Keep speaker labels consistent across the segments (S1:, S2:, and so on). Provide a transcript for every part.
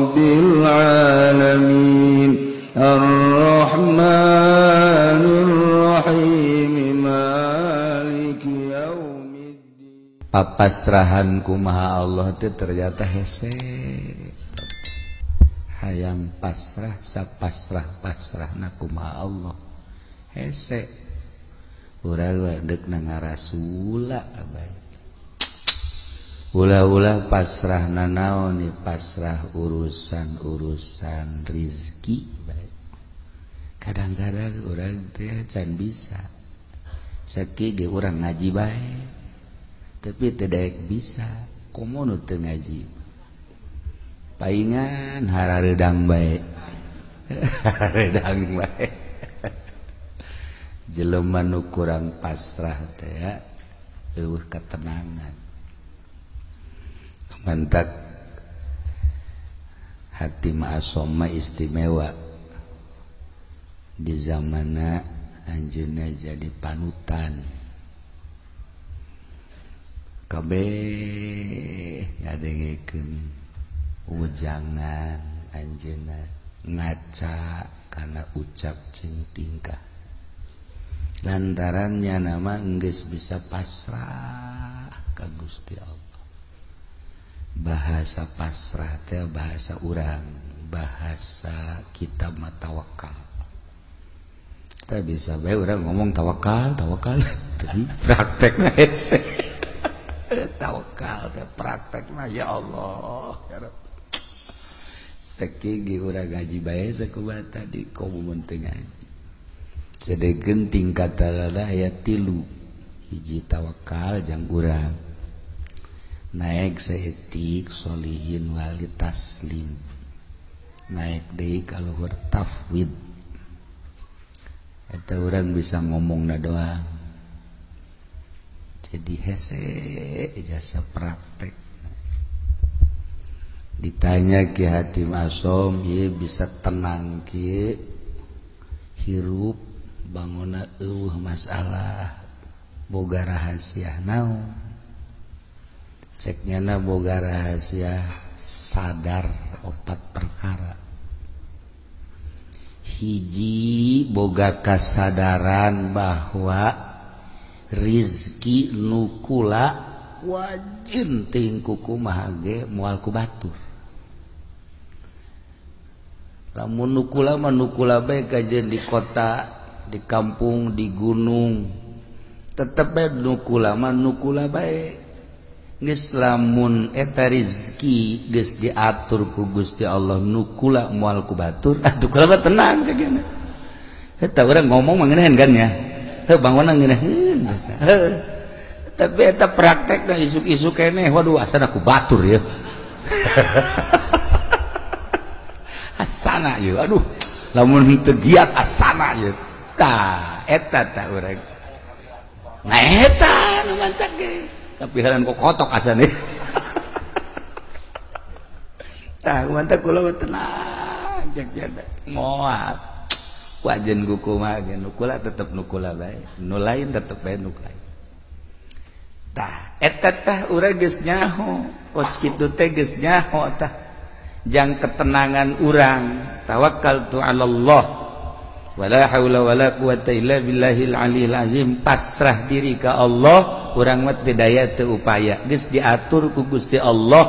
S1: Rabbil alamin Ar-Rahmanir Rahim Maliki yaumiddin. Papasrahan kumaha Allah teh ternyata hese. Hayang pasrah sapasrah-pasrahna kumaha Allah hese. Urang deuk na ngarasula bae. Ulah-ulah pasrah nanaon nih, pasrah urusan-urusan rizki bae. Kadang-kadang urang teh can bisa. Sakieu ge urang ngaji bae. Tapi teu daek bisa, komo nu teu ngaji. Paingan harareudang bae. Harareudang bae. Jelema nu kurang pasrah teh ya eueuh ketenangan. Mantak hati ma'asoma istimewa di zamana anjeunna jadi panutan. Kabeh ngadengekeun ujangan anjeunna ngaca kana ucap jeung tingkah. Lantarannya nama enggeus bisa pasrah ka Gusti Allah. Bahasa pasrah teh bahasa urang, bahasa kita mah tawakal. Kita bisa bae urang ngomong tawakal, tawakal, tapi praktekna hese. Tawakal teh praktekna ya Allah, ya Rabb. Sakieu urang ngaji bae sakumaha tadi komo mun teu ngaji. Sadegeun tingkatanna aya 3. Hiji tawakal jang urang. Naik saeutik solihin wali taslim. Naik deui ka luhur tafwid. Eta urang bisa ngomongna doang. Jadi hese jasa praktek. Ditanya Ki Hatim Asom, ieu bisa tenang kieu hirup bangunna eueuh masalah boga rahasia naon. Cek nyana boga rahasia sadar 4 perkara. Hiji boga kasadaran bahwa rizki nu kula wajin teuing kumaha ge moal ku batur. Lamun nu kula mah nu kula bae kajeun di kota, di kampung, di gunung. Tetep bae nu kula mah nu kula bae. Geus lamun eta rizki geus diatur ku Gusti Allah nu kula moal ku batur, atuh kula mah tenang cek nya. Eta urang ngomong mah ngeunaheun kan ya. Heuh bangunna ngeunaheun biasa. Heuh. Tapi eta praktekna isuk-isuk keneh waduh asana ku batur ya. Asana ieu aduh lamun teu giat asana ieu. Tah eta tah urang. Nah eta nu mantak ge. Tapi halan kok kotok asane. Tah mantak kula mah tenang cek jada. Moal. Wajen kumaha ge nu kula tetep nu kula bae, nu lain tetep bae nu lain. Tah eta tah urang geus nyaho, kos kitu teh geus nyaho tah. Jang ketenangan urang, tawakkaltu 'ala Allah. Wala haula wala quwata illa billahil aliyil azim. Pasrah diri ka Allah, urang mah teu daya teu upaya. Geus diatur ku Gusti Allah,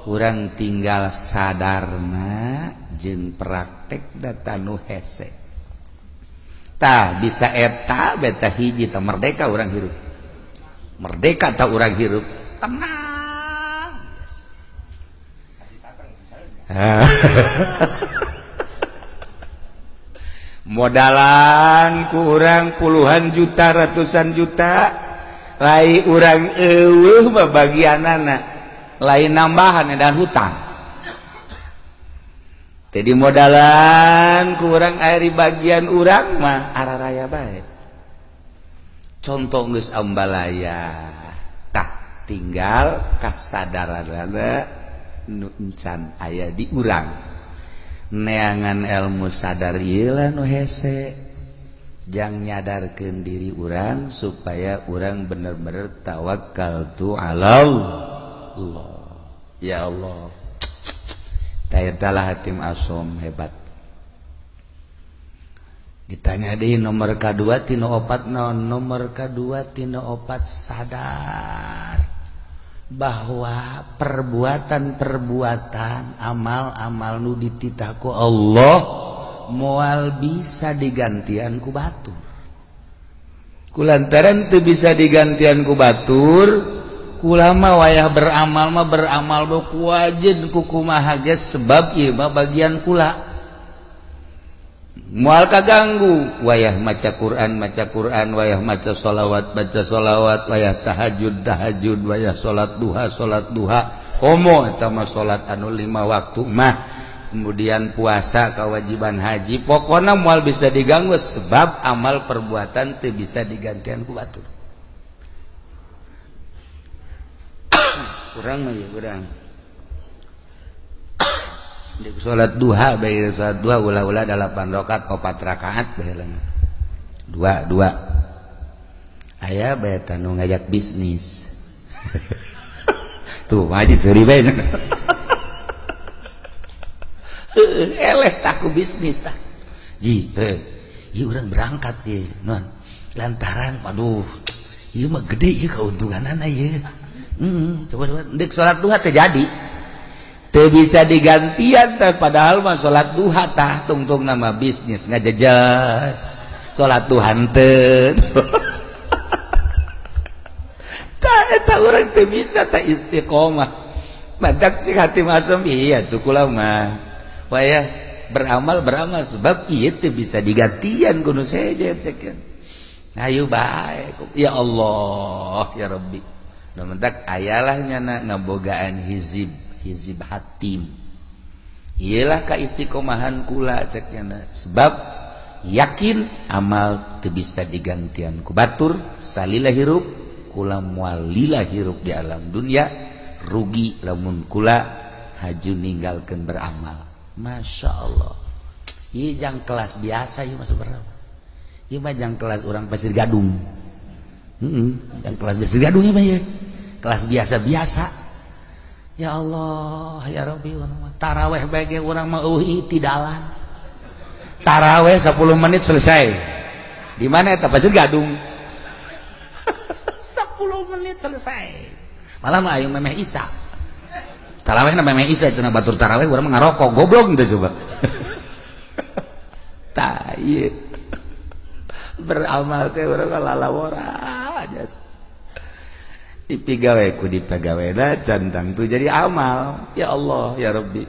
S1: urang tinggal sadarna jeung praktek data nu hese. Tah bisa eta beta hiji tah merdeka urang hirup. Merdeka tah urang hirup tenang. Modalan ku urang puluhan juta ratusan juta lai urang eueuh babagianana lain nambahan dan hutang. Jadi modalan ku urang ari bagian urang mah araraya bae. Contoh geus ambalaya tah tinggal kasadaranana nu encan aya di urang. Neangan ilmu sadar ieu lah nu hese. Jang nyadarkeun diri urang supaya urang bener-bener tawakkaltu 'ala Allah. Ya Allah, Talah Hatim Asom hebat. Ditanya deui nomor kadua tina opat naon? Nomor kadua tina opat sadar bahwa perbuatan-perbuatan amal-amal nu dititah ku Allah moal bisa digantian ku batur. Kulantaran teu bisa digantian ku batur, kulama wayah beramal mah beramal ku wajen ku kumaha ge sebab ieu mah bagian kula. Moal kaganggu wayah maca Quran maca Quran, wayah maca sholawat baca sholawat, wayah tahajud tahajud, wayah salat duha salat duha. Komo eta mah salat anu 5 waktu mah, kemudian puasa kewajiban haji, pokona moal bisa diganggu sebab amal perbuatan teu bisa digantian ku batur. Kurang mah ya kurang. Salat duha bae salat duha ulah-ulah 8 rakaat 4 rakaat bae lah. 2 2. Aya bae tanu ngajak bisnis. Tuh haji seuri bae. Eleh taku bisnis tah. Ji, heuh. Ieu urang berangkat ye, non. Lantaran aduh, ieu mah gede ieu kauntunganana ieu. Coba-coba deuk salat duha teh jadi. Teu bisa digantian teh padahal mah salat duha tah tungtung nama bisnis ngajejas salat duha henteu. Tah eta urang teu bisa tah istiqomah. Madak cik hati masum iya tuh kula mah. Wayah beramal beramal sebab ieu teu bisa digantian kudu sejen cekeun. Ayo bae ya Allah ya Rabbi. Nu mentak ayalah nyana ngabogaan hizib hizib hatim. Iyalah ka istiqomahan kula ceknya sebab yakin amal teu bisa digantian ku batur salila hirup kula moal lila hirup di alam dunia rugi lamun kula haju ninggalkeun beramal. Masya Allah. Ieu jang kelas biasa ieu mah sebenarnya. Ieu mah jang kelas urang Pasir Gadung. Jang kelas Pasir Gadung ieu mah ieu. Kelas biasa-biasa. Ya Allah, ya Rabbi, taraweh bae urang mah eueuh tidalan. Taraweh 10 menit selesai. Di mana eta Pasir Gadung? 10 menit selesai. Malah mah ayo memeh Isa. Tarawehna memeh Isa cenah batur taraweh urang mah ngarokok, goblok teh coba. Tah ieu. Beramal teh urang lalawora aja. Dipigawe ku dipegawena cantang tuh jadi amal. Ya Allah ya Rabbi.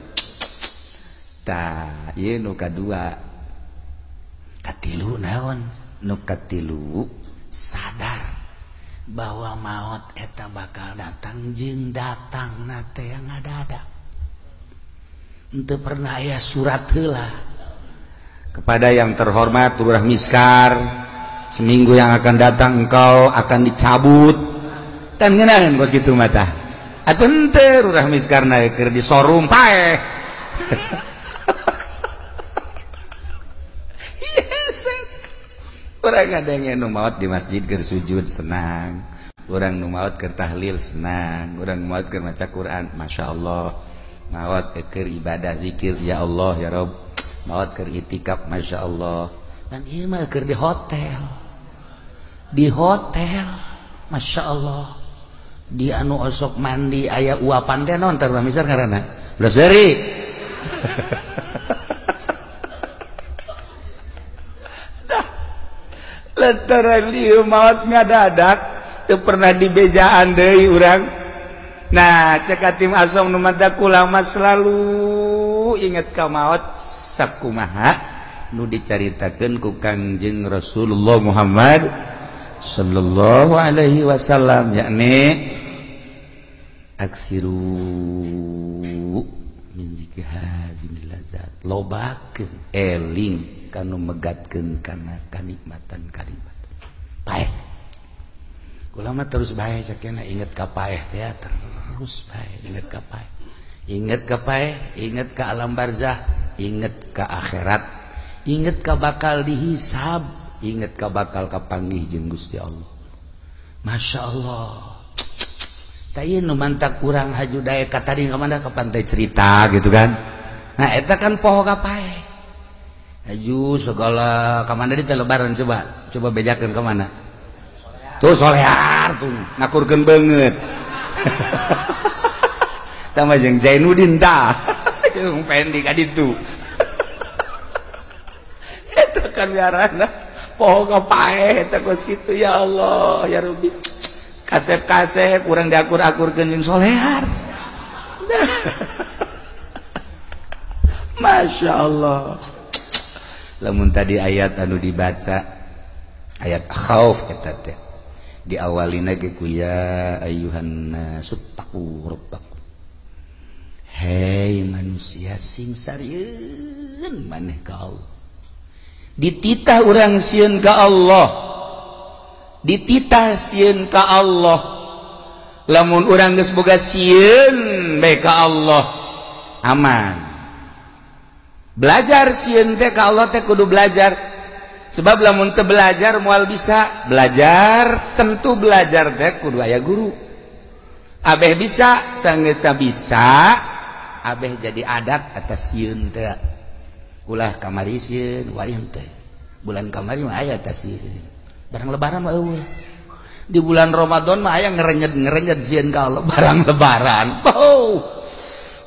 S1: Tah ieu nu kadua. Katilu naon? Nu katilu sadar bahwa maut eta bakal datang jeung datangna teh ngadadak. Henteu pernah aya surat heula. Kepada yang terhormat Lurah Miskar, seminggu yang akan datang engkau akan dicabut. Tan ngeunaheun kos kitu mah tah. Atuh henteu Lurah Miskar na keur disorum paeh. Yes. Urang ngadenge nu maot di masjid keur sujud senang, urang nu maot keur tahlil senang, urang maot keur maca Quran, masyaallah. Maot keur ibadah zikir ya Allah ya Rabb, maot keur itikaf masyaallah. Kan ieu mah keur di hotel. Di hotel, masyaallah. Di anu osok mandi aya uapan teh naon teh misal ngaranna? Ulah seuri. Lantaran ieu maot ngadadak teu pernah dibejaan deui urang. Nah, cek Hatim Asom nu mata kula mah selalu inget ka maot sakumaha nu dicaritakeun ku Kangjeng Rasulullah Muhammad sallallahu alaihi wasallam, yakni aksiru min zikri hazimil lazat, lobakeun eling kanu megatkeun kana kanikmatan kanikmatan paeh. Kula mah terus bae cekena inget ka paeh teh terus bae inget ka paeh, inget ka paeh, inget ka alam barzah, inget ka akhirat, inget ka bakal dihisab, inget ka bakal kapanggih jeung Gusti Allah. Masya Allah. Tah ieu nu mantak urang haju daek ka tadi ka mana ka pantai cerita gitu kan. Nah eta kan poho ka paeh. Aju segala ka mana di teh lebaran coba coba bejakeun ka mana. Tuh solear tuh ngakurkeun beungeut. Tambah jeung Zainuddin tah. Jeung Pendi ka ditu. Eta kan ngaranna poho ka paeh eta kos kitu ya Allah ya Rabbi. Kasep-kasep urang diakur-akurkeun jeung solear. Masya Allah. Lamun tadi ayat anu dibaca ayat khauf eta teh diawalina ge ku ya ayyuhan nasu taqu rabbakum. Hei manusia sing sarieun maneh ka Allah. Dititah urang sieun ka Allah. Dititah sieun ka Allah. Lamun urang geus boga sieun bae ka Allah, aman. Belajar sieun teh ka Allah teh kudu belajar. Sebab lamun teu belajar moal bisa. Belajar tentu belajar teh kudu aya guru. Abeh bisa sanggeusna bisa, abeh jadi adat atas sieun teh. Ulah kamari sieun, wari henteu. Bulan kamari mah aya atas sieun. Barang lebaran mah eueuh. Di bulan Ramadan mah aya ngerenyet-ngerenyet sieun ka Allah barang lebaran. Oh.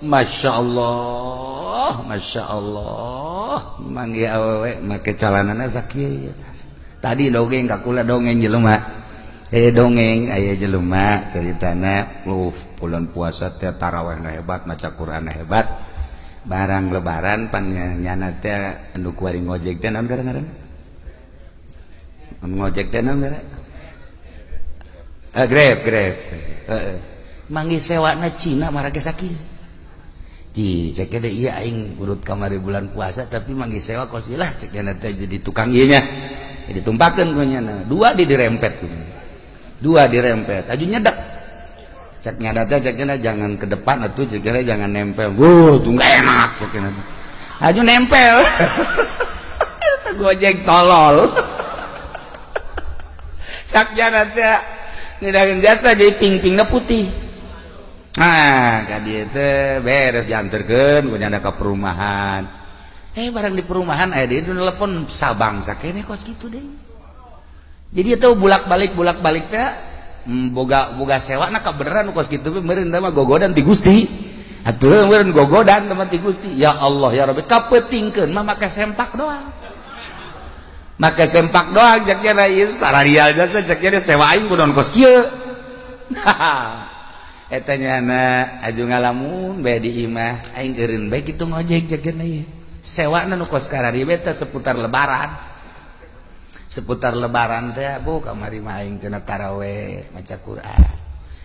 S1: Masya Allah, Masya Allah, manggih awewe make calanana sakieu. Tadi dongeng ka kula dongeng jelema. Dongeng aya jelema caritana bulan puasa teh tarawehna hebat, maca Qur'anna hebat. Barang lebaran pan nyana teh anu kuari ngojek teh naon ngaranna? Anu ngojek teh naon ngaranna? Grab, Grab. Heeh. Manggih sewana Cina marake sakieu. Di cek deh iya aing urut kamari bulan puasa tapi manggih sewa kos lah cek teh jadi tukang ieu nya. Jadi tumpakeun ku nyana. Dua di dirempet ku. Dua dirempet. Aju nyedek. Cek nyada teh cek jangan ke depan atuh cek jangan nempel. Wuh, tuh enggak enak cek. Aju nempel. Gojek tolol. Cek nyada teh ngedakeun jasa jadi ping-pingna putih. Nah, ka dieu teh beres dianterkeun ku nyanda ka perumahan. Barang di perumahan aya deui telepon Sabang sakene kos kitu deui. Jadi eta bulak-balik teh boga boga sewana kabeneran kos kitu meureun mah gogodan ti Gusti. Atuh meureun gogodan mah ti Gusti. Ya Allah ya Rabbi kapeutingkeun mah make sempak doang. Make sempak doang cek nya ieu sararial jasa cek nya sewa aing kunaon kos kieu. Eta nyana aju ngalamun bae di imah aing eureun bae kitu ngojek cek nya ieu. Sewana nu kos karari bae teh seputar lebaran. Seputar lebaran teh bu kamari mah aing cenah taraweh maca Quran.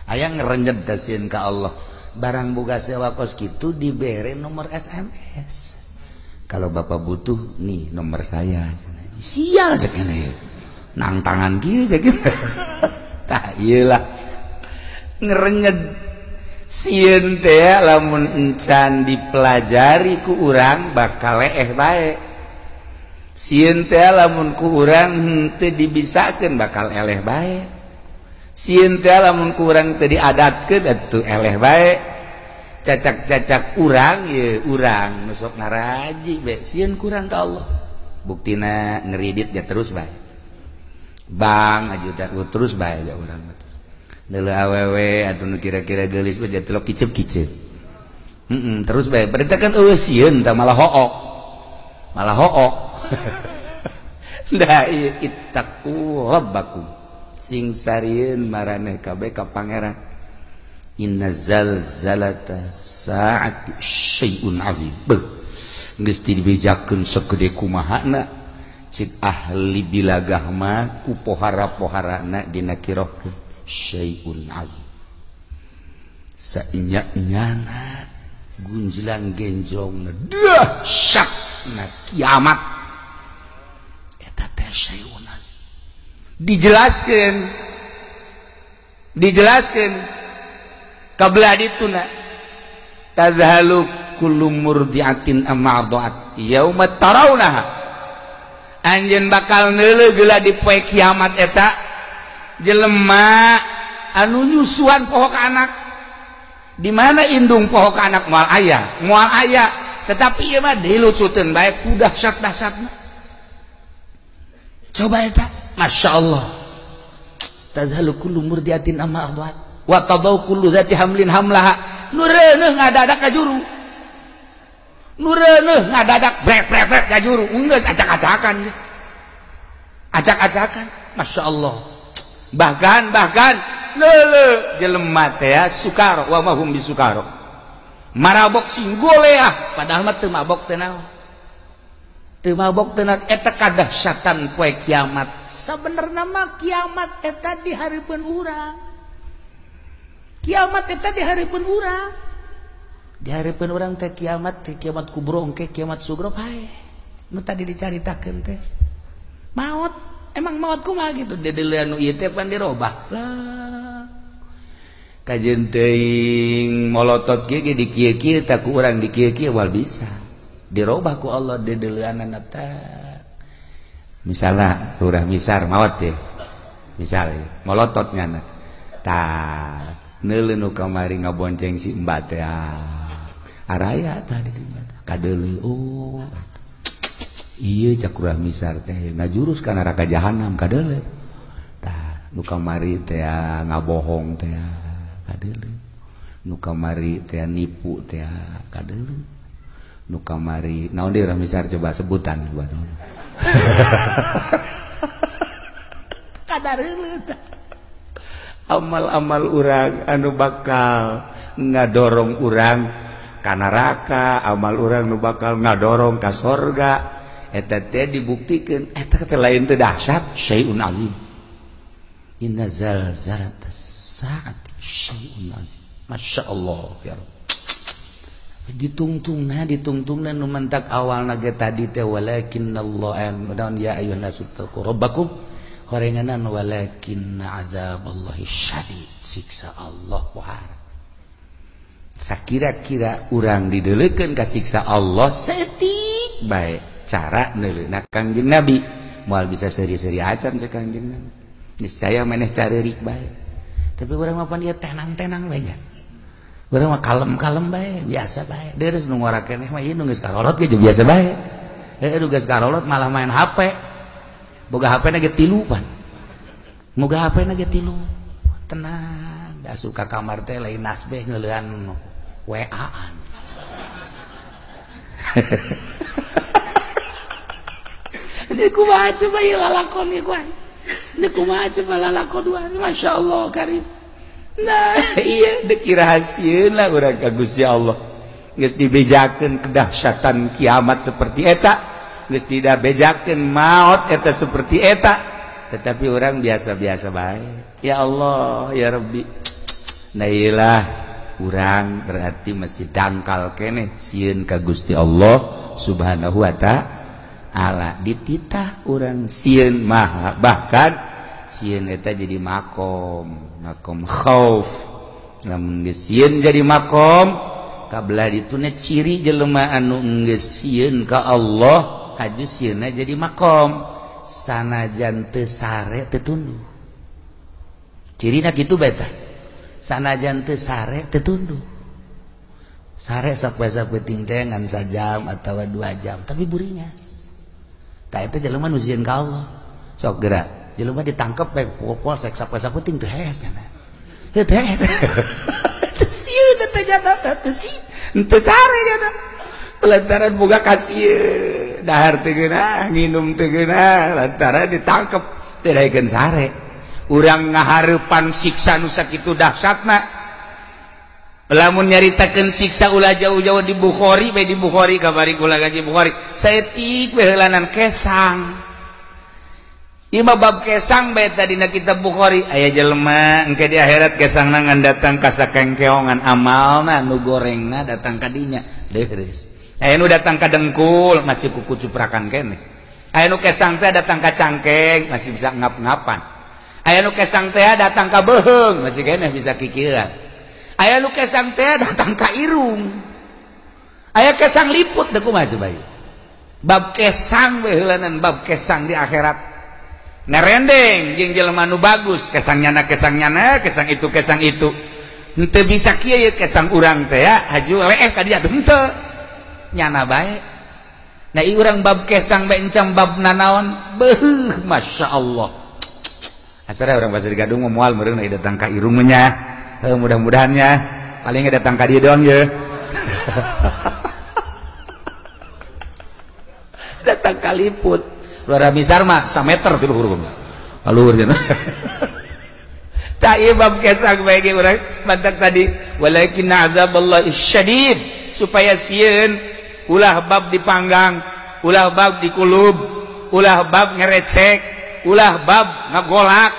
S1: Aya ngerenjet teh sieun ka Allah. Barang boga sewa kos kitu dibere nomor SMS. Kalau bapak butuh nih nomor saya. Sial cek nya. Nang tangan kieu cek. Tah ieu lah. Ngerenyet sieun teh lamun encan dipelajari ku urang bakal leeh bae. Sieun teh lamun ku urang henteu dibisakeun bakal eleh bae. Sieun teh lamun ku urang teu diadatkeun atuh eleh bae. Cacak-cacak urang ye urang nu sok ngaraji bae sieun kurang ka Allah. Buktina ngeridit ya terus bae. Bang aju terus bae ja urang mah. Deuleu awewe atuh nu kira-kira geulis mah jadi telok kicep-kicep. Terus bae. Berarti kan eueuh sieun tah malah hook. Malah hook. Da ieu ittaqu rabbakum. Sing sarieun maraneh kabeh ka pangeran. Inna zalzalata saati syai'un azim. Beuh. Geus dibejakeun sagede kumahana cik ahli bilagah mah ku pohara-poharana dina kirohkeun. Syai'un azim. Sainya-nyana gunjlang genjrongna dahsyatna kiamat. Eta teh syai'un azim. Dijelaskeun. Dijelaskeun kabelah dituna tazhalu kullu murdiatin amma arda'at yauma tarawnaha. Anjeun bakal neuleuh geula di poe kiamat eta jelema anu nyusuan poho ka anak. Di mana indung poho ka anak moal aya, moal aya. Tetapi ieu mah dilucuteun bae ku dahsyat-dahsyatna. Coba eta, Masya Allah. Tadhalu kullu murdiatin amma arda'at wa tadau kullu dzati hamlin hamlaha. Nu reuneuh ngadadak ka juru. Nu reuneuh ngadadak brek-brek ka juru. Geus acak-acakan geus. Acak-acakan, Masya Allah. Bahkan leuleuh jelema teh sukaro wa ma hum bisukaro. Marabok sing goleah padahal mah teu mabok teh naon. Teu mabok teu naon eta kadahsyatan poe kiamat. Sabenerna mah kiamat eta di hareupeun urang. Kiamat eta di hareupeun urang. Di hareupeun urang teh kiamat kubro engke kiamat sugro pae. Nu tadi dicaritakeun teh. Maot, emang maot kumaha gitu dedeuleun nu ieu teh pan dirobah. Lah. Kajeun teuing molotot kieu ge di kieu-kieu tah ku urang di kieu-kieu wal bisa. Dirobah ku Allah dedeuleunana teh. Misalna lurah misar maot teh. Misal molotot nyana. Tah, neuleuh nu kamari ngabonceng si Mbak teh. Araya tah di dinya. Kadeuleuh oh. Iya cak lurah misar teh ngajurus ka neraka jahanam kadeuleuh. Tah, nu kamari teh ngabohong teh kadeuleuh. Nu kamari teh nipu teh kadeuleuh. Nu kamari naon deui lurah misar coba sebutan buat. Kadeuleuh tah. Amal-amal urang anu bakal ngadorong urang ka neraka, amal urang nu bakal ngadorong ka sorga. Eta teh dibuktikeun eta teh lain teh dahsyat syai'un azim. Inna zalzalatas saati syai'un azim. Masya Allah ya Rabb. Ditungtungna nu mentak awalna ge tadi teh walakinnallaha dan ya ayyuhan nasu taqu rabbakum horenganan walakinna azaballahi syadid, siksa Allah pohara. Sakira-kira urang dideulekeun ka siksa Allah saeutik bae cara neuleuna Kangjeng Nabi moal bisa seuri-seuri acan cek Kangjeng Nabi. Niscaya maneh careurik bae. Tapi urang mah pan ieu tenang-tenang bae nya. Urang mah kalem-kalem bae, biasa bae. Deures nu ngora keneh mah ieu nu geus karolot ge biasa bae. Heuh nu geus karolot malah main HP. Boga HP na ge tilu pan. Boga HP na ge tilu. Tenang, da suka kamar teh lain nasbeh ngeulean WA-an. Ini kumaha coba ieu lalakon ieu kuan. Ini kumaha coba lalakon dua. Masya Allah karim. Nah, iya deuk rahasieun lah urang ka Gusti Allah. Geus dibejakeun kedahsyatan kiamat seperti eta, geus tidak bejakeun maot eta seperti eta. Tetapi orang biasa-biasa bae. Ya Allah, ya Rabbi. Nah iyalah urang berarti masih dangkal keneh sieun ka Gusti Allah Subhanahu wa ta'ala. Dititah urang sieun maha, bahkan sieun eta jadi makom, makom khauf. Lamun geus sieun jadi makom, kabelah dituna ciri jelema anu geus sieun ka Allah, haju sieunna jadi makom. Sanajan teu sare teu tunduh. Cirina kitu bae tah. Sanajan teu sare teu tunduh. Sare sapoe-sapoe teh ngan sajam atawa 2 jam, tapi buringas. Tah eta jelema nu sieun ka Allah. Sok geura jelema ditangkep bae polsek sapoe-sapoe teu hees cenah. Heuh teu hees. Teu sieun teh jana teh sieun. Teu sare jana. Lantaran boga kasieun, dahar teu geunah, nginum teu geunah, lantaran ditangkep teu daekeun sare. Urang ngahareupan siksa nu sakitu dahsyatna. Lamun nyaritakeun siksa ulah jauh-jauh di Bukhari bae, di Bukhari kabari kula ngaji Bukhari. Saeutik bae heulanan kesang. Ieu mah bab kesang bae tadi na kitab Bukhari. Aya jelema engke di akhirat kesangna ngan datang ka sakengkeongan amalna nu gorengna datang ka dinya. Deureus. Aya nu datang ka dengkul masih kuku cuprakan keneh. Aya nu kesang teh datang ka cangkeng masih bisa ngap-ngapan. Aya nu kesang teh datang ka beuheung masih keneh bisa kikieuan. Aya nu kesang teh datang ka irung. Aya kesang liput teh kumaha coba ieu. Bab kesang we heulanan bab kesang di akhirat. Ngarendeng jeung jelema nu bagus, kesang nyana, kesang itu, kesang itu. Henteu bisa kieu ye kesang urang teh ya, haju leeh ka dieu henteu. Nyana bae. Nah ieu urang bab kesang bae encam bab nanaon. Beuh, Masya Allah. Asal orang Pasir Gadung moal meureun datang ka irung nya. Heuh, mudah-mudahannya paling datang ka dieu doang ye. Datang ka liput. Luar misar mah sameter ti luhur. Luhur cenah. Tak ieu bab kesang bae ge urang mantak tadi walakin azaballahi syadid supaya sieun ulah bab dipanggang, ulah bab dikulub, ulah bab ngerecek, ulah bab ngagolak,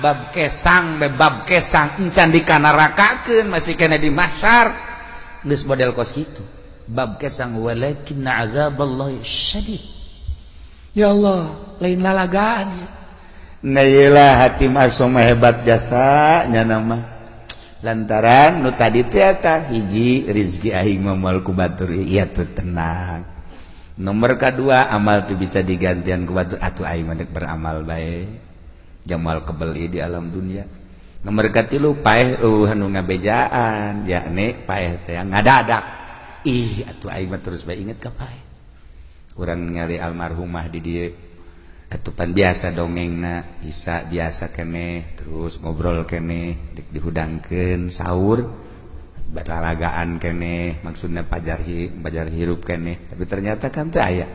S1: bab kesang be bab kesang encan dikanarakakeun masih kena di mahsyar geus model kos kitu. Bab kesang walakin azaballahi syadid. Ya Allah, lain lalagaan ya. Nah iyalah hati masuk hebat jasa nya nama. Lantaran nu tadi teh eta hiji rizki aing moal ku batur ieu tuh tenang. Nomor kedua amal tuh bisa digantian ku batur atuh aing mah beramal bae. Jamal kebeli di alam dunia. Nomor katilu paeh eueuh anu ngabejaan yakni paeh teh ngadadak. Ih atuh aing mah terus bae inget ka paeh. Urang ningali almarhumah di dieu atupan biasa dongengna isa biasa keneh terus ngobrol keneh dek dihudangkeun sahur berlalagaan keneh maksudna pajar hirup keneh tapi ternyata kan teu aya.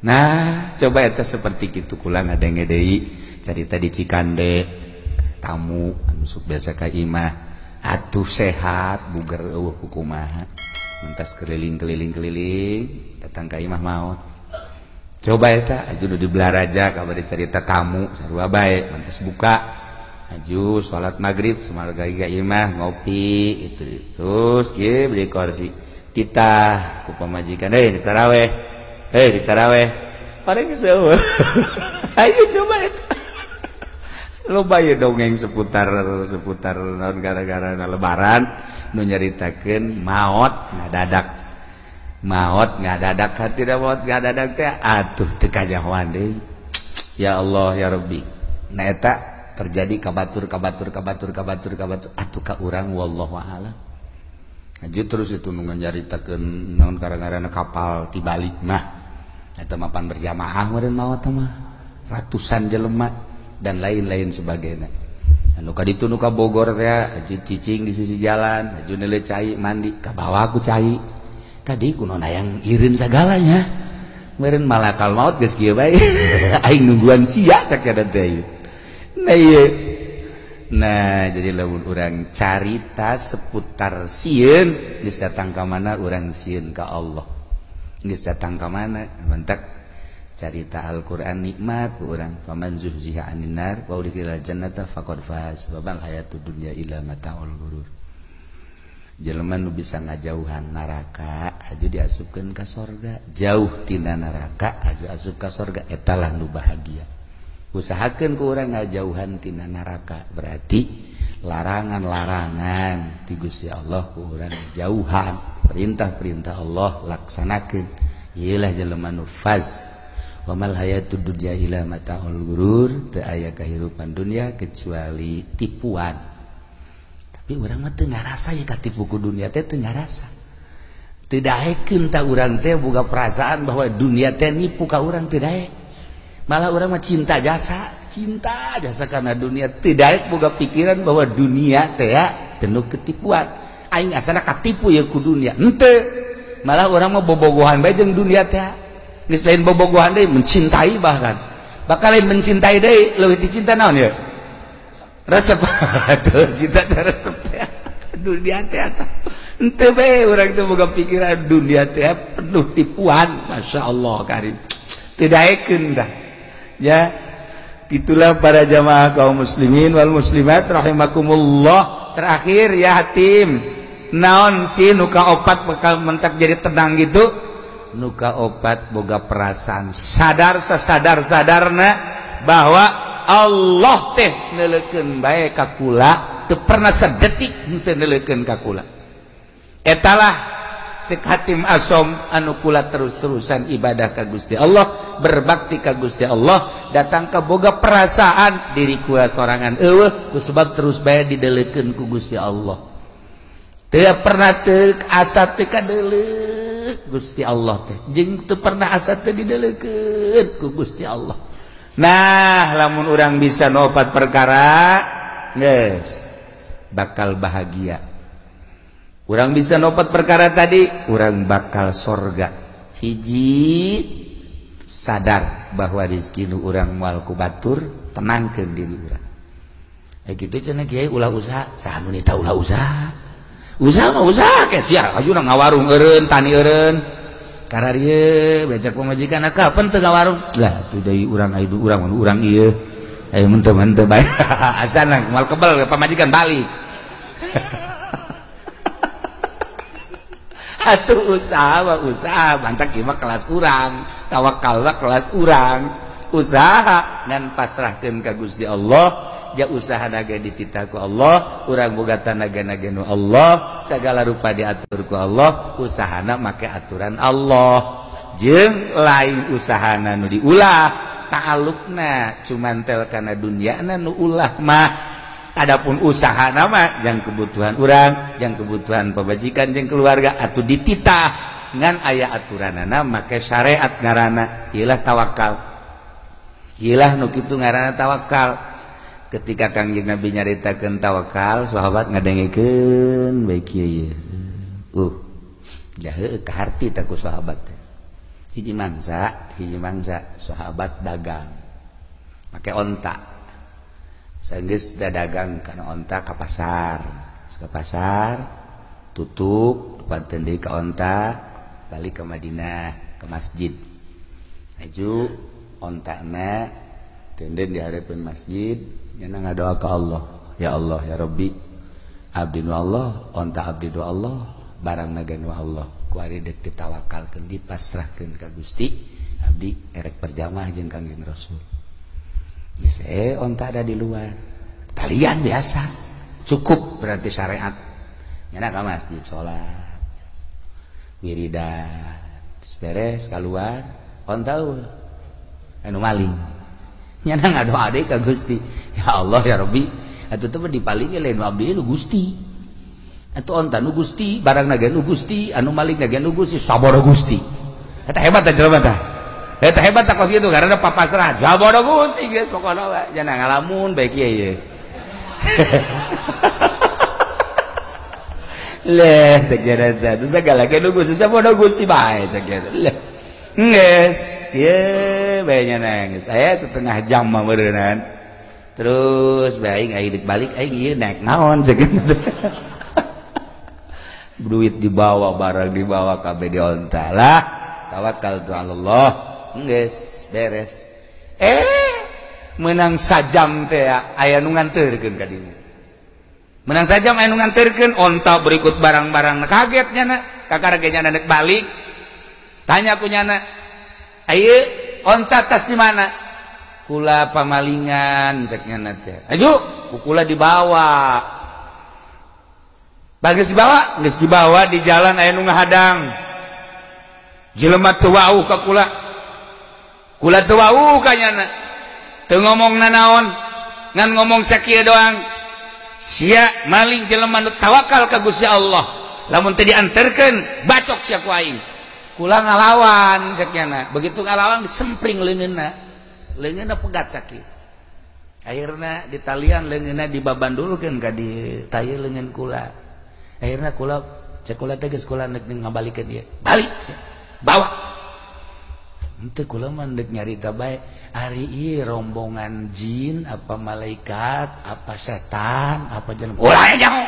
S1: Nah coba eta seperti kitu kula ngadenge deui carita di Cikande tamu anu sok biasa ka imah atuh sehat buger eueuh kumaha mentas keliling-keliling-keliling datang ka imah maot. Coba eta aju nu di Belaraja kabar cerita tamu sarua bae mantes buka aju salat magrib samarga ka imah ngopi itu terus kieu beli kursi titah ku pamajikan heuh ditaraweh heuh ditaraweh paling seueuh. Ayo coba eta loba ye dongeng seputar naon gara-gara lebaran nu nyaritakeun maot ngadadak. Maot ngadadak hati da maot ngadadak teh atuh teu kanyahoan deui. Ya Allah ya Rabbi. Nah eta terjadi kabatur kabatur kabatur kabatur kabatur atuh ka urang wallahu a'lam. Haji terus itu nu nyaritakeun naon gara-garana kapal tibalik mah. Eta mah pan berjamaah meureun maot mah ratusan jelema dan lain-lain sebagainya. Anu ka ditu nu ka Bogor teh haji cicing di sisi jalan, haji neuleuh cai mandi ka bawa ku cai. Tadi kuno nayang irin segalanya meureun malakal maut geus kieu bae aing nungguan sia cak eta teh. Nah ieu. Nah jadi lamun urang carita seputar sieun geus datang ka mana urang sieun ka Allah. Geus datang ka mana mantak carita Al-Qur'an nikmat urang faman zuhziha 'anil nar wa udkhilal jannata faqad faz wa mal hayatud dunya illa mataul ghurur. Jelema nu bisa ngajauhan neraka aju diasupkeun ka sorga, jauh tina neraka aju asup ka sorga eta lah nu bahagia. Usahakeun ku urang ngajauhan tina neraka berarti larangan-larangan ti Gusti Allah ku urang jauhan, perintah-perintah Allah laksanakeun. Ieu lah jelema nu faz. Wa mal hayatud dunya illa mataul ghurur, teu aya kahirupan dunya kecuali tipuan. Tapi urang mah teu ngarasa ya katipu ku dunia teh teu ngarasa. Teu daekeun ta urang teh boga perasaan bahwa dunia teh nipu ka urang teu daek. Malah urang mah cinta jasa karena dunia teu daek boga pikiran bahwa dunia teh penuh ketipuan. Aing asana katipu ya ku dunia. Henteu. Malah urang mah bobogohan bae jeung dunia teh. Geus lain bobogohan deui mencintai bahkan. Bakal lain mencintai deui leuwih dicinta naon ya? Resep tuh cinta resep dunia teh henteu bae urang teh boga pikiran dunia teh penuh tipuan. Masya Allah karim teu daekeun dah ya. Itulah para jamaah kaum muslimin wal muslimat rahimakumullah. Terakhir ya hatim naon sih nu kaopat bakal mentak jadi tenang gitu. Nu kaopat boga perasaan sadar sasadar-sadarna bahwa Allah teh neuleukeun bae ka kula, teu pernah sedetik henteu neuleukeun ka kula. Etalah cek Hatim Asom anu kula terus-terusan ibadah ka Gusti Allah, berbakti ka Gusti Allah, datang ka boga perasaan diri kula sorangan eueuh ku sebab terus bae dideulekeun ku Gusti Allah. Teu pernah teu asa teu kadeuleu Gusti Allah teh jeung teu pernah asa teu didelekeun ku Gusti Allah. Nah lamun urang bisa nopat perkara geus bakal bahagia. Urang bisa nopat perkara tadi, urang bakal sorga. Hiji sadar bahwa rezeki nu urang moal ku batur, tenangkeun diri urang. Kitu cenah kiai ulah usaha, saha nu nita ulah usaha. Usaha mah usaha ke sia, ajuna ngawarung eureun, tani eureun. Kararieu becak pamajikan kapan teu ngawarung? Lah atuh deui urang aya urang mun urang ieu. Ayo mun teu mah teu bae. Asana moal kebel pamajikan balik. Atuh usaha mah usaha, mantak ieu mah kelas urang, tawakal mah kelas urang. Usaha ngan pasrahkeun ka Gusti Allah, ja usaha naga dititah ku Allah, urang boga tanaga naga nu Allah, segala rupa diatur ku Allah, usahana make aturan Allah. Jeung lain usahana nu diulah, ta'alluqna cuman tel kana dunyana nu ulah mah. Adapun usaha nama yang kebutuhan urang, yang kebutuhan pamajikan jeung keluarga atuh dititah ngan aya aturanana make syariat ngaranna ieulah tawakal. Ieulah nu kitu ngaranna tawakal. Ketika Kangjeng Nabi nyaritakeun tawakal, sahabat ngadengekeun bae kieu ieu. Jahe kaharti tah ku sahabat teh. Hiji mangsa sahabat dagang make onta. Sanggeus dagang kana onta ka pasar. Ka pasar tutup panten deui ka onta, balik ke Madinah, ke masjid. Aju ontana tenden di hareupeun masjid, nyana ngadoa ka Allah. Ya Allah ya Rabbi, abdi nu Allah, onta abdi nu Allah, barang naga nu Allah. Ku ari deuk ditawakalkeun dipasrahkeun ka Gusti, abdi erek berjamaah jeung Kangjeng Rasul. Geus onta ada di luar. Talian biasa. Cukup berarti syariat. Nyana ka masjid salat. Wiridan, beres keluar, onta eueuh. Anu maling. Nyana ngadoa deui ka Gusti. Ya Allah ya Rabbi, atuh teh dipaling lain nu abdi nu Gusti. Atuh onta nu Gusti, barang naga nu Gusti, anu maling naga nu Gusti, sabar Gusti. Eta hebat teh jelema teh. Eta hebat tak kos gitu karena papasrah. Sabar Gusti geus pokona we. Jangan ngalamun bae kieu ye. Leh cek jana teh segala ge nu Gusti sabar Gusti bae cek jana. Leh geus ye bae nya geus. Aya setengah jam mah meureunnan. Terus bae aing balik aing ieu naik naon cek. Duit dibawa, barang dibawa kabeh di onta lah. Tawakal tu Allah. Geus beres. Menang sajam teh aya nu nganterkeun ka dinya. Menang sajam aya nu nganterkeun onta berikut barang-barang. Kaget nyana, kakara ge nyana deuk balik. Tanya ku nyana, "Ayeuna onta tas di mana?" Kula pamalingan cek nyana teh. Aju, ku kula dibawa. Bagus dibawa, geus dibawa di jalan aya nu ngahadang. Jelema teu wauh ka kula. Kula teu wauh ka nyana. Teu ngomong nanaon, ngan ngomong sakieu doang. Sia maling jelema nu tawakal ka Gusti Allah. Lamun teu dianterkeun, bacok sia ku aing. Kula ngalawan cek nyana. Begitu ngalawan disempring leungeunna. Leungeunna pegat sakieu. Akhirna ditalian leungeunna dibabandulkeun ka di taye leungeun kula. Akhirna kula cek kula teh geus kula neuk ngabalikeun ieu. Balik sia. Bawa. Henteu kula mah deuk nyarita bae ari ieu rombongan jin apa malaikat apa setan apa jelema. Ulah nyaho.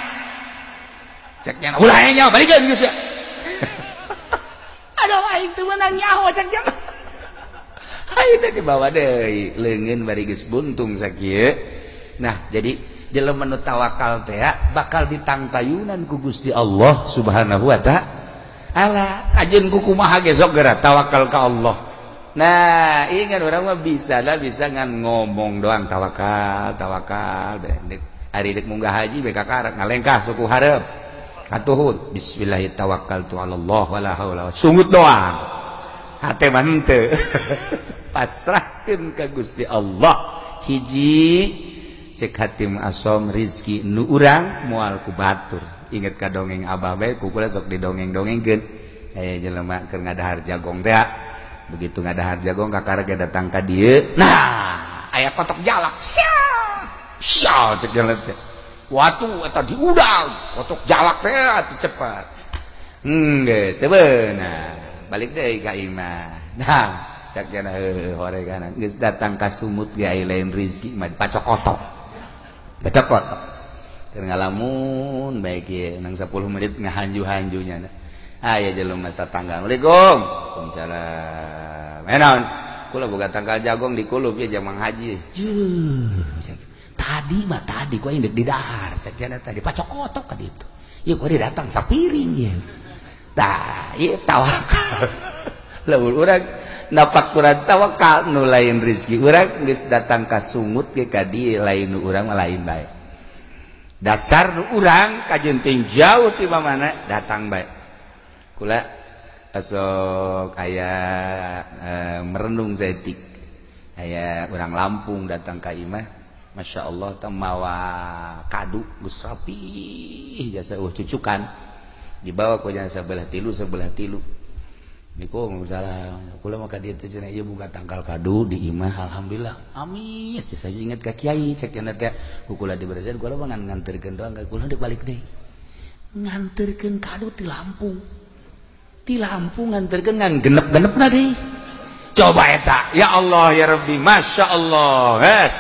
S1: Cek nya ulah nyaho balikeun geus sia. Aduh aing teu meunang nyaho cek nya. Aing teh dibawa deui leungeun bari geus buntung sakieu. Nah, jadi jelema nu tawakal teh bakal ditangtayunan ku Gusti Allah Subhanahu wa ta'ala. Kajeun ku kumaha ge sok geura tawakal ka Allah. Nah, ingat orang mah bisa lah bisa ngan ngomong doang tawakal, tawakal. Ari deuk munggah haji bae kakarak ngalengkah suku hareup. Katuhun bismillah tawakkaltu ala Allah wala haula. Sungut doang. Hate mah henteu. Pasrahkeun ka Gusti Allah. Hiji cek hatim asom rizki nu urang moal ku batur. Ingat ka dongeng abah bae ku kula sok didongeng-dongengkeun. Aya jelema keur ngadahar jagong teh. Begitu ngadahar jagong kakara ge datang ka dieu. Nah, aya kotok jalak. Sia. Sia cek jalan teh. Watu eta diudang, kotok jalak teh atuh cepat. Geus teu beunang. Balik deui ka imah. Nah, cek jana heuh horegan geus datang ka sumut ge aya lain rezeki mah pacokotok. Pacokotok. Keur ngalamun bae kieu nang 10 menit ngahanju-hanjunya. Aya jelema tetangga. Assalamualaikum. Waalaikumsalam. Naon? Kula boga tangkal jagong di kulub ya jamang haji. Jeuh. Tadi mah tadi ku aing deuk didahar sakiana tadi pacokotok ka ditu. Ieu ku datang sapiring ieu. Tah, ieu tawakal. Lamun urang napak kurang tawakal nu lain rezeki urang geus datang ka sungut ge ka dieu lain nu urang mah lain bae. Dasar nu urang kajenting jauh ti mana datang bae. Kula asok aya merenung saeutik. Aya urang Lampung datang ka imah, Masya Allah teh mawa kadu geus rapih jasa eueuh cucukan. Dibawa ku jasa sebelah tilu. Niku salah kula mah ka dieu teh cenah ieu buka tangkal kadu di imah alhamdulillah. Amis jasa inget ka kiai cek cenah teh ku kula diberesihan kula mah ngan nganterkeun doang ka kula deuk balik deui. Nganterkeun kadu ti Lampung. Ti Lampung nganterkeun ngan genep-genepna deui. Coba eta, ya Allah ya Rabbi, Masya Allah. Yes.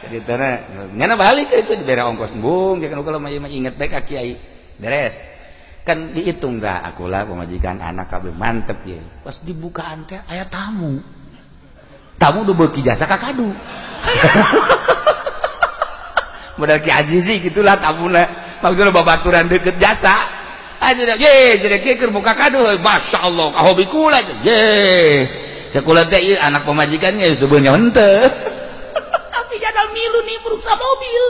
S1: Jadi tanah nyana balik itu dibere ongkos embung jangan kula mah inget bae ka kiai. Beres. Kan dihitung dah akulah pemajikan anak kabeh mantep ye. Pas dibukaan teh aya tamu. Tamu udah beuki jasa ka kadu. Modal Ki Azizi gitulah tamuna. Maksudna babaturan deket jasa. Aja ye jadi kieu keur buka kadu. Masya Allah ka hobi kula ye. Sekolah teh ieu anak pemajikannya sebenarnya henteu. Tapi jadal milu nimbrung sa mobil.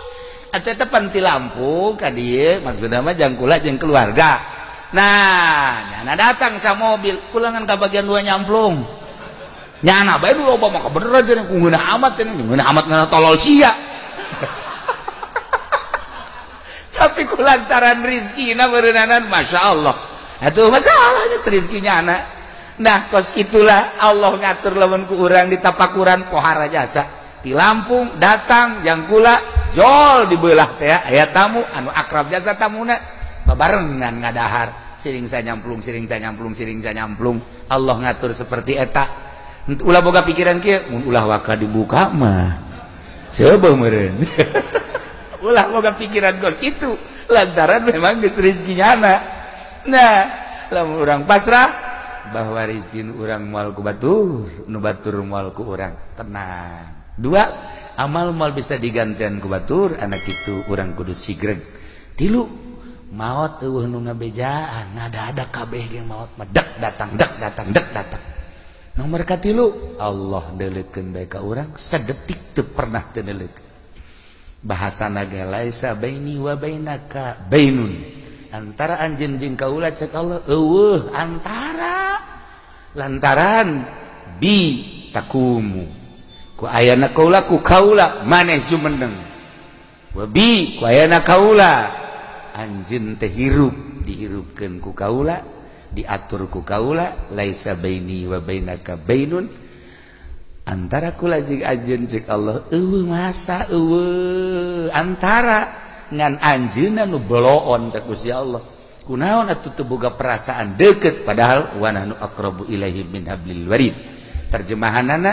S1: Atuh eta pan ti Lampung ka dieu maksudna mah jang kula jeung keluarga. Nah, nyana datang sa mobil, kula ngan ka bagian dua nyamplung. Nyana bae nu loba mah kabeneran cenah ku ngeunah amat cenah, ngeunah amat ngeunah tolol sia. Tapi ku lantaran rizkina beureunanan Masya Allah. Atuh masalahnya rizkinya anak. Nah, kos itulah Allah ngatur lamun ku urang ditapakuran pohara jasa. Di Lampung datang jang kula jol dibelah teh aya tamu anu akrab jasa tamuna babarengan ngadahar siring sanyamplung siring sanyamplung siring sanyamplung. Allah ngatur seperti eta. Ulah boga pikiran kieu mun ulah waka dibuka mah seubeuh meureun. Ulah boga pikiran kos kitu lantaran memang geus rezekinya anak. Nah, lamun urang pasrah bahwa rezeki urang moal ku batur, nu batur moal ku urang tenang. Dua, amal moal bisa digantian ku batur, anak itu urang kudu sigreg. Tilu, maot eueuh nu ngabejaan, ngada-ada kabeh ge maot mah dek datang, dek datang, dek datang. Nomor katilu, Allah deuleukeun bae ka urang sadetik teu pernah teu deuleukeun. Bahasana ge laisa baini wa bainaka bainun. Antara anjeun jeung kaula cek Allah eueuh antara lantaran bi takumu ku ayana kaula ku kaula maneh jumeneng wa bi ku ayana kaula anjeun teh hirup dihirupkeun ku kaula diatur ku kaula laisa baini wa bainaka bainun antara kula jeung anjeun cek Allah eueuh masa eueuh antara ngan anjeunna nu boloon cek Gusti Allah kunaon atuh teu boga perasaan deukeut padahal wa nahnu aqrabu ilaihi min hablil warid. Terjemahanana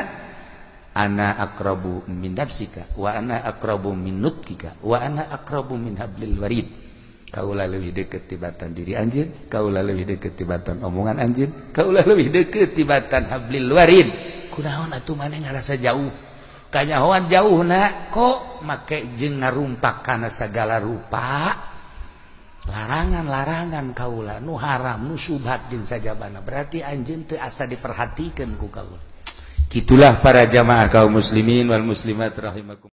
S1: ana aqrabu min nafsika wa ana aqrabu min nutkika wa ana aqrabu min hablil warid. Kaula leuwih deukeut tibatan diri anjeun, kaula leuwih deukeut tibatan omongan anjeun, kaula leuwih deukeut tibatan hablil warid. Kunaon atuh maneh ngarasa jauh? Kanyahoan jauh na kok make jeung ngarumpak kana sagala rupa larangan-larangan kaula nu haram nu syubhat jeung sajabana berarti anjeun teu asa diperhatikeun ku kaula. Gitulah para jamaah kaum muslimin wal muslimat rahimakum.